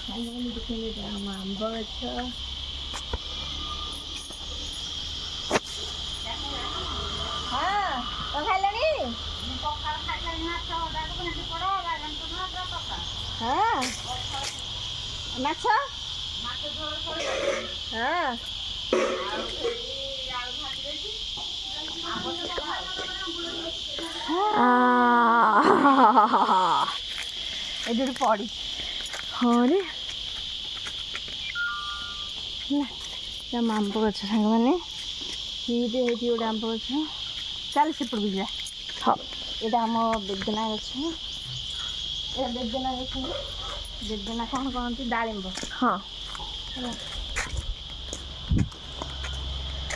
ସାଙ୍ଗମାନେ, ଦେଖନ୍ତୁ, ଏଇଟା ଆମ ଆମ୍ବ ଗଛ। ହଁ, କଣ ଖାଇଲଣି? ହଁ, ମାଛ। ହଁ, ଏଇଠି ଗୋଟେ ପଡ଼ିଛି। ହଁ ରେ। ହେଲା, ଆମ ଆମ୍ବ ଗଛ ସାଙ୍ଗମାନେ। ଏଇଠି ହେଇଛି ଗୋଟେ ଆମ୍ବ ଗଛ। ଚାଲ, ସେପଟକୁ ଯିବା। ହଉ। ଏଇଟା ଆମ ବେଦନା ଗଛ। ଏଇଟା ବେଦନା ଗଛ। ବେଦନା କ'ଣ କହନ୍ତି? ଡାଳିମ୍ବ। ହଁ। ହେଲା,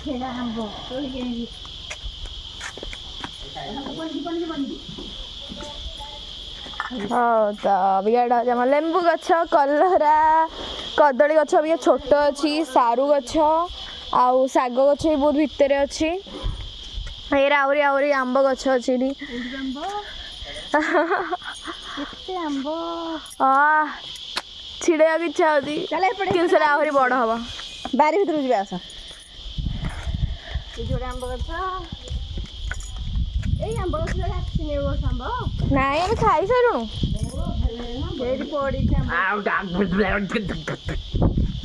ଏଇଟା ଆମ୍ବ ତୋଳିକି ଆଣିଲି। ଯିବନି, ଯିବନି। ହଉ ତ, ଅବିକା ଏଇଟା ହେଉଛି ଆମ ଲେମ୍ବୁ ଗଛ, କଲରା, କଦଳୀ ଗଛ ଅବିକା ଛୋଟ ଅଛି, ସାରୁ ଗଛ ଆଉ ଶାଗ ଗଛ ବି ବହୁତ ଭିତରେ ଅଛି। ଏଇରା ଆହୁରି ଆହୁରି ଆମ୍ବ ଗଛ ଅଛି ଏଠି। ଏଇଠି ଆମ୍ବ, କେତେ ଆମ୍ବ! ଆ ଛିଡ଼େଇବାକୁ ଇଚ୍ଛା ହଉଛି। ଚାଲ ଏପଟେ। କିନ୍ତୁ ସେଟା ଆହୁରି ବଡ଼ ହବ। ବାରି ଭିତରକୁ ଯିବା, ଆସ। ଏଇଠି ଗୋଟେ ଆମ୍ବ ଗଛ। ଏଇ ଆମ୍ବ ଗଛ ଆସିନି ଏ ବର୍ଷ ଆମ୍ବ। ନାଇଁ, ଆମେ ଖାଇସାରିଲୁଣୁ। ଏଇଠି ପଡ଼ିଛି ଆମ୍ବ।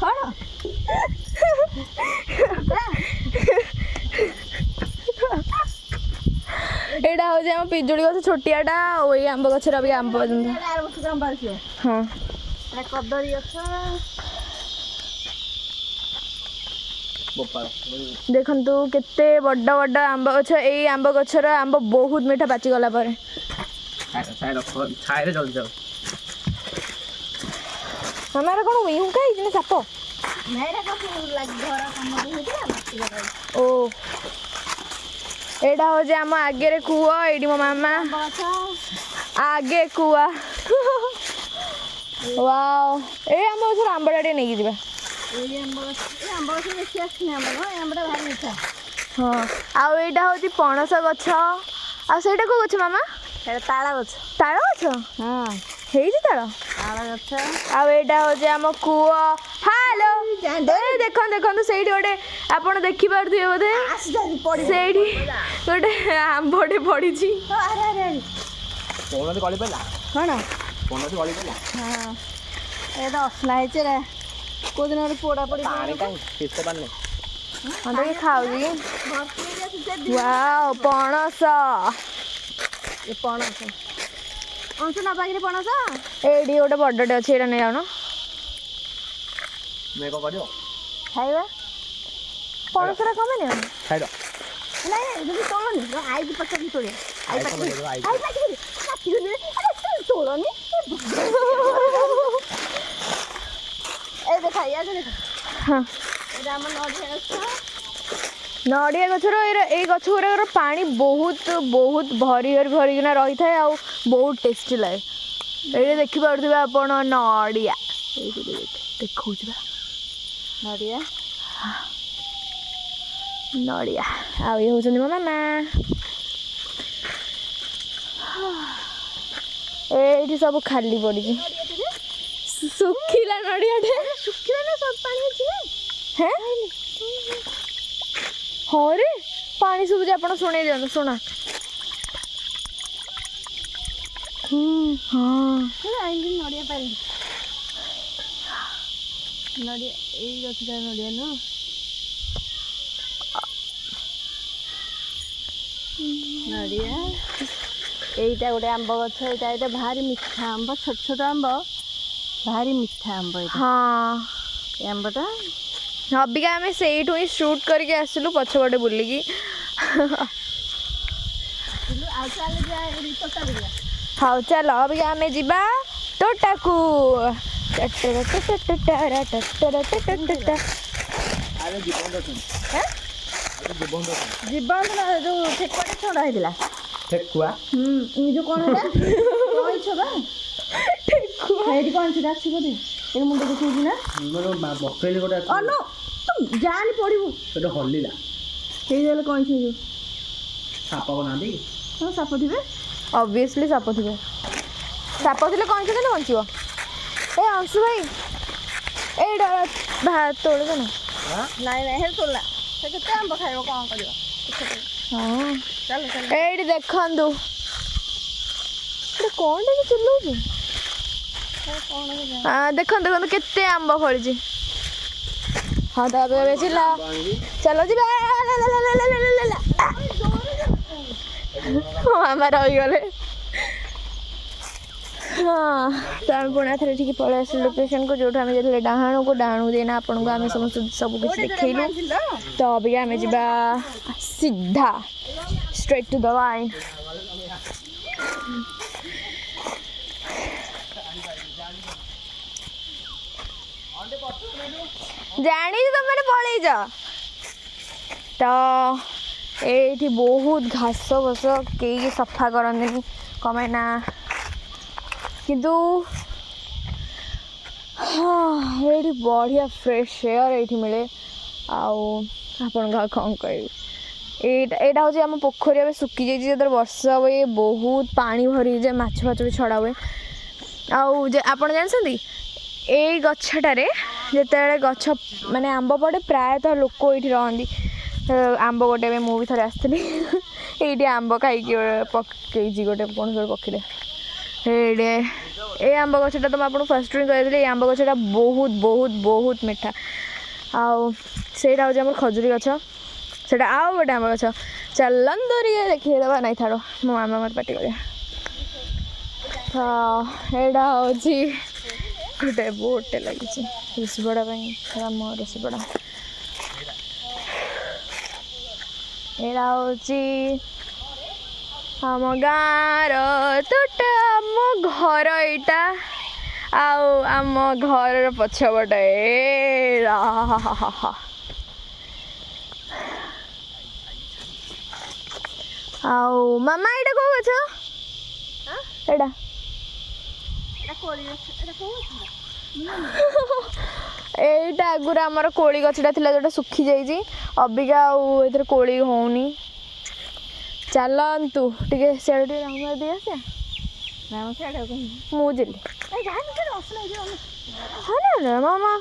କ'ଣ? ଏଇଟା ହେଉଛି ଆମ ପିଜୁଳି ଗଛ ଛୋଟିଆଟା ଆଉ ଏଇ ଆମ୍ବ ଗଛରେ ଅବିକା ଆମ୍ବ ପର୍ଯ୍ୟନ୍ତ। ଆର ବର୍ଷକୁ ଆମ୍ବ ଆସିବ। ହଁ। ଏଇଟା କଦଳୀ ଗଛ। ଦେଖନ୍ତୁ, କେତେ ବଡ଼ ବଡ଼ ଆମ୍ବ ଗଛ। ଏଇ ଆମ୍ବ ଗଛର ଆମ୍ବ ବହୁତ ମିଠା ପାଚିଗଲା ପରେ। ଛାଇରେ ଜଲ୍ଦି ଯାଉ। ଆମର କ'ଣ ହୁଙ୍କା ହେଇଛି ନା ସାପ? ନାଇଁ, ଏଇଟା କ'ଣ ଲାଗି ଘର କାମ ହେଇଥିଲା, ମାଟି ଲଗା। ଓ, ଏଇଟା ହେଉଛି ଆମ ଆଗରେ କୂଅ। ଏଇଠି ମୋ ମାମା ଆମ୍ବ ଗଛ। ଆଗେ କୁଆ। ୱାଓ, ଏଇ ଆମ୍ବ ଗଛର ଆମ୍ବଟା ଟିକେ ନେଇକି ଯିବା। ଏଇ ଆମ୍ବ ଗଛ, ଏଇ ଆମ୍ବ ଗଛ ବେଶୀ ଆସିନି ଆମ୍ବ ନୁହଁ। ଏଇ ଆମ୍ବଟା ଭାରି ମିଠା। ହଁ, ଆଉ ଏଇଟା ହେଉଛି ପଣସ ଗଛ। ଆଉ ସେଇଟା କୋଉ ଗଛ ମାମା? ଏଇଟା ତାଳ ଗଛ। ତାଳ ଗଛ। ହଁ। ହେଇଛି ତାଳ। ତାଳ ଗଛ। ଆଉ ଏଇଟା ହେଉଛି ଆମ କୂଅ। ହ୍ୟାଲୋ, ଏ ଦେଖନ୍ତୁ ଦେଖନ୍ତୁ, ସେଇଠି ଗୋଟେ ଆପଣ ଦେଖିପାରୁଥିବେ ବୋଧେ। ଆସିଯାଉଛି, ପଡ଼ିବ। ସେଇଠି ଗୋଟେ ଆମ୍ବଟେ ପଡ଼ିଛି। ଆରେ ଆରେ ଆରେ! ପଣସ ଗଳି ପଡ଼ିଲା। କ'ଣ? ପଣସ ଗଳି ପଡ଼ିଲା। ହଁ, ଏଇଟା ଅସନା ହେଇଛି ରେ। କୋଉ ଦିନ ଗୋଟେ ପୋଡ଼ା ପୋଡ଼ି। ପାଣି କାହିଁ? ଶେଷ ପାଣି ନାହିଁ। ହଁ, ତ ଖାଉଛି। ୱାଓ, ପଣସ! ଏ ପଣସ ଅଂଶୁ ନବା କିରେ ପଣସ? ଏଇଠି ଗୋଟେ ବଡ଼ଟେ ଅଛି, ଏଇଟା ନେଇ ଯାଉନ। ମୁଁ କ'ଣ କରିବ? ଖାଇବା। ପଣସଟା କମେ ନିଅ। ଖାଇଦ। ନାଇଁ ନାଇଁ, ଯଦି ତୋଳନି, ଆଇକି ପଚାରିକି ତୋଳିବା। I I ପାଟି କଣ କରିବ, I I ପାଟି ପାଟି। ଆରେ, ତୋଳନି। ଏ ଦେଖ, ଇଆଡ଼େ ଦେଖ। ହଁ। ଏଇଟା ଆମ ନଡ଼ିଆ ଗଛ। ନଡ଼ିଆ ଗଛର ଏଇ ଗଛ ଗୁଡ଼ାକର ପାଣି ବହୁତ ବହୁତ ଭରି ଭରି ଭରିକିନା ରହିଥାଏ ଆଉ ବହୁତ ଟେଷ୍ଟି ଲାଗେ। ଏଇଠି ଦେଖିପାରୁଥିବେ ଆପଣ ନଡ଼ିଆ। ଏଇଠି ଦେଖାଉଛି ବା। ନଡ଼ିଆ। ନଡ଼ିଆ। ଆଉ ଇଏ ହେଉଛନ୍ତି ମୋ ମାମା। ଏଇଠି ସବୁ ଖାଲି ପଡ଼ିଛି, ଶୁଖିଲା ନଡ଼ିଆଟେ। ଶୁଖିଲା ନା, ସବୁ ପାଣି ଅଛି ନା। ହେଁ, ହଁ ରେ, ପାଣି ଶୁଭୁଛି। ଆପଣ ଶୁଣେଇ ଦିଅନ୍ତୁ, ଶୁଣ। ହଁ। ଆଣିଲି ନଡ଼ିଆ ପାଣି। ନଡ଼ିଆ, ଏଇ ଗଛଟା ନଡ଼ିଆ ନୁହଁ? ନଡ଼ିଆ। ଏଇଟା ଗୋଟେ ଆମ୍ବ ଗଛ। ଏଇଟା ଏଇଟା ଭାରି ମିଠା ଆମ୍ବ, ଛୋଟ ଛୋଟ ଆମ୍ବ, ଭାରି ମିଠା ଆମ୍ବ ଏଇଟା। ଏ ଆମ୍ବଟା। ଅବିକା ଆମେ ସେଇଠୁ ହିଁ ସୁଟ୍ କରିକି ଆସିଲୁ, ପଛପଟେ ବୁଲିକି। ଆଉ ଚାଲେ, ଯା ଏଠି ତୋଟା ବୁଲିବା। ହଉ ଚାଲ, ଅବିକା ଆମେ ଯିବା ତୋଟାକୁ। ଟଟର। ଆରେ, ଜୀବନ୍ତ ଅଛନ୍ତି। ଆରେ, ଜୀବନ୍ତ ଅଛନ୍ତି। ଜୀବନ୍ତ ନା, ଯୋଉ ଠେକୁଆଟା ଛଡ଼ା ହେଇଥିଲା। ଠେକୁଆ? ହୁଁ, ଏଇ ଯୋଉ କ'ଣ ହେଲା, କଇଁଛ ବା। ଏଇଠି କଇଁଛଟା ଅଛି ବୋଧେ। ଏଇ ମୁଣ୍ଡ ଦେଖଉଛି ନା? ମୋର ପକେଇଲି ଗୋଟେ ଅଛି। ଅନୁ, ତୁ ଯାନି, ପଡ଼ିବୁ। ସେଟା ହଲିଲା। ହେଇଗଲେ କଇଁଛ ହେଇଯିବ। ସାପ ନାହାନ୍ତି? ହଁ, ସାପ ଥିବେ। ଅବଭିୟସଲି ସାପ ଥିବେ। ସାପ ଥିଲେ କଇଁଛ କେମିତି ବଞ୍ଚିବ? ଏ ଅଂଶୁ ଭାଇ। ଏଇଟା ତୋଳିବ ନା? ନାଇଁ ନାଇଁ, ହେ ତୋଲା। ସେ କେତେ ଆମ୍ବ ଖାଇବ, କ'ଣ କରିବ? ହଁ। ଚାଲ ଚାଲ। ଏଇଠି ଦେଖନ୍ତୁ, ଏଇଟା କ'ଣଟା କି ଚିଲଉଛି? ଦେଖନ୍ତୁ ଦେଖନ୍ତୁ, କେତେ ଆମ୍ବ ଫଳିଛି। ହଁ, ତାପରେ ଏବେ ଚିଲା। ଚାଲ ଯିବା। ଲା, ଲା, ଲା, ଲା, ଲା, ଲା, ଲା, ଲା। ମୋ ମାମା ରହିଗଲେ। ହଁ, ତ ଆମେ ପୁଣି ଥରେ ଏଠିକି ପଳେଇ ଆସିଲୁ ଲୋକେସନକୁ, ଯୋଉଠୁ ଆମେ ଯାଇଥିଲେ ଡାହାଣକୁ। ଡାହାଣକୁ ଯାଇନା ଆପଣଙ୍କୁ ଆମେ ସମସ୍ତେ ସବୁ କିଛି ଦେଖେଇଲୁ। ତ ଅବିକା ଆମେ ଯିବା ସିଧା, ଷ୍ଟ୍ରେଟ୍ ଟୁ the line. ଜାଣିଛି ତମେ ପଳେଇଛ। ତ ଏଇଠି ବହୁତ ଘାସ ଫାସ, କେହି ସଫା କରନ୍ତିନି। କ'ଣ ପାଇଁ ନା କିନ୍ତୁ ହଁ, ଏଇଠି ବଢ଼ିଆ ଫ୍ରେଶ୍ ଏୟାର୍ ଏଇଠି ମିଳେ। ଆଉ ଆପଣଙ୍କୁ ଆଉ କ'ଣ କହିବି? ଏଇଟା ହେଉଛି ଆମ ପୋଖରୀ। ଏବେ ଶୁଖିଯାଇଛି। ଯେତେବେଳେ ବର୍ଷା ହୁଏ, ବହୁତ ପାଣି ଭରି ହେଇଯାଏ, ମାଛ ଫାଛ ବି ଛଡ଼ା ହୁଏ। ଆଉ ଯେ ଆପଣ ଜାଣିଛନ୍ତି, ଏଇ ଗଛଟାରେ ଯେତେବେଳେ ଗଛ ମାନେ ଆମ୍ବ ପଡ଼େ, ପ୍ରାୟତଃ ଲୋକ ଏଇଠି ରହନ୍ତି। ଆମ୍ବ ଗୋଟେ ଏବେ ମୁଁ ବି ଥରେ ଆସିଥିଲି ଏଇଠି, ଆମ୍ବ ଖାଇକି ପକେଇଛି ଗୋଟେ କୌଣସି ଗୋଟେ ପକ୍ଷୀଟେ। ଏଇଠି ଏଇ ଆମ୍ବ ଗଛଟା ତ ମୁଁ ଆପଣଙ୍କୁ ଫାଷ୍ଟରୁ ହିଁ କହିଥିଲି, ଏଇ ଆମ୍ବ ଗଛଟା ବହୁତ ବହୁତ ବହୁତ ମିଠା। ଆଉ ସେଇଟା ହେଉଛି ଆମର ଖଜୁରୀ ଗଛ, ସେଇଟା ଆଉ ଗୋଟେ ଆମ୍ବ ଗଛ। ଚାଲନ୍ତୁ ଟିକେ ଦେଖେଇଦେବା। ନାଇଁ ଛାଡ଼, ମୋ ମାମା ମୋତେ ପାଟି କରିବ। ହଁ, ଏଇଟା ହେଉଛି ଗୋଟେ ବୋଟ୍ଟେ ଲାଗିଛି ଋଷିପଡ଼ା ପାଇଁ ଆମ ଋଷିପଡ଼ା। ଏଇଟା ହେଉଛି ଆମ ଗାଁର ତୋଟା, ଆମ ଘର ଏଇଟା। ଆଉ ଆମ ଘରର ପଛପଟ ଏଇଟା। ଆଉ ମାମା, ଏଇଟା କୋଉ ଗଛ ଏଇଟା? ଏଟା କୋଳି ଗଛ। ଏଟା କୋଉ ଗଛ? ଏଇଟା ଆଗରୁ ଆମର କୋଳି ଗଛଟା ଥିଲା, ଯୋଉଟା ଶୁଖି ଯାଇଛି ଅବିକା, ଆଉ ଏଥିରେ କୋଳି ହଉନି। ଚାଲନ୍ତୁ ଟିକେ ସିଆଡ଼େ ଟିକେ ରାଉଣ୍ଡ ମାରି ଦେଇ ଆସିବା। ନା, ମୁଁ ସିଆଡ଼େ କହିନି। ମୁଁ ଯିବି। ଏ ଯାନି, ସେଟା ଅସନା ହେଇଯିବ। ହଁ, ନା ନା ମାମା,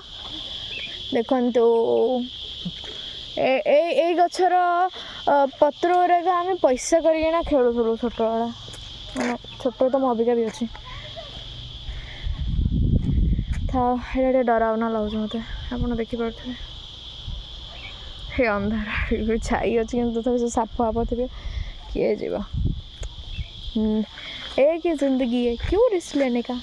ଦେଖନ୍ତୁ, ଏଇ ଗଛର ପତ୍ର ଗୁଡ଼ାକ ଆମେ ପଇସା କରିକିନା ଖେଳୁଥିଲୁ ଛୋଟବେଳେ। ମାନେ ଛୋଟ ତ ମୁଁ ଅବିକା ବି ଅଛି। ଥାଉ, ଏଇଟା ଟିକେ ଡରାବନା ଲାଗୁଛି ମୋତେ। ଆପଣ ଦେଖିପାରୁଥିବେ, ହେ ଅନ୍ଧାର ଛାଇ ଅଛି, କିନ୍ତୁ ତଥାପି ସେ ସାପ ଫାପ ଥିବେ, କିଏ ଯିବ? एक ही जिंदगी है, क्यों रिस्क लेने का?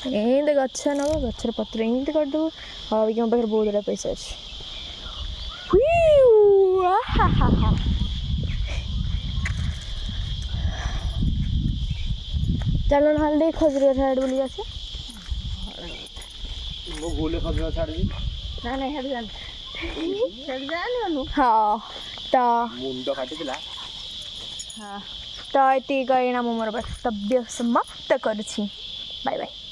ଏମିତି ଗଛ ନେବ, ଗଛର ପତ୍ର ଏମିତି କରିଦେବୁ। ଆଉ ଅବିକା ମୋ ପାଖରେ ବହୁତ ଗୁଡ଼ା ପଇସା ଅଛି। ହ୍ୱିଉ, ଆହାହାହା। ଚାଲ ନହେଲେ ଟିକେ ଖଜୁରୀ ଗଛ ଆଡ଼େ ବୁଲିକି ଆସିବା। ମୁଁ ଭୁଲରେ ଖଜୁର ଛାଡ଼ିବି। ନା ନାଇଁ, ସିଆଡ଼େ ଯାନି, ସିଆଡ଼େ ଯାନି ଅନୁ। ହଁ ତ ମୁଣ୍ଡ କାଟିଥିଲା। ତ ଏତିକି କହିକିନା ମୁଁ ମୋର ବକ୍ତବ୍ୟ ସମାପ୍ତ କରୁଛି। Bye bye.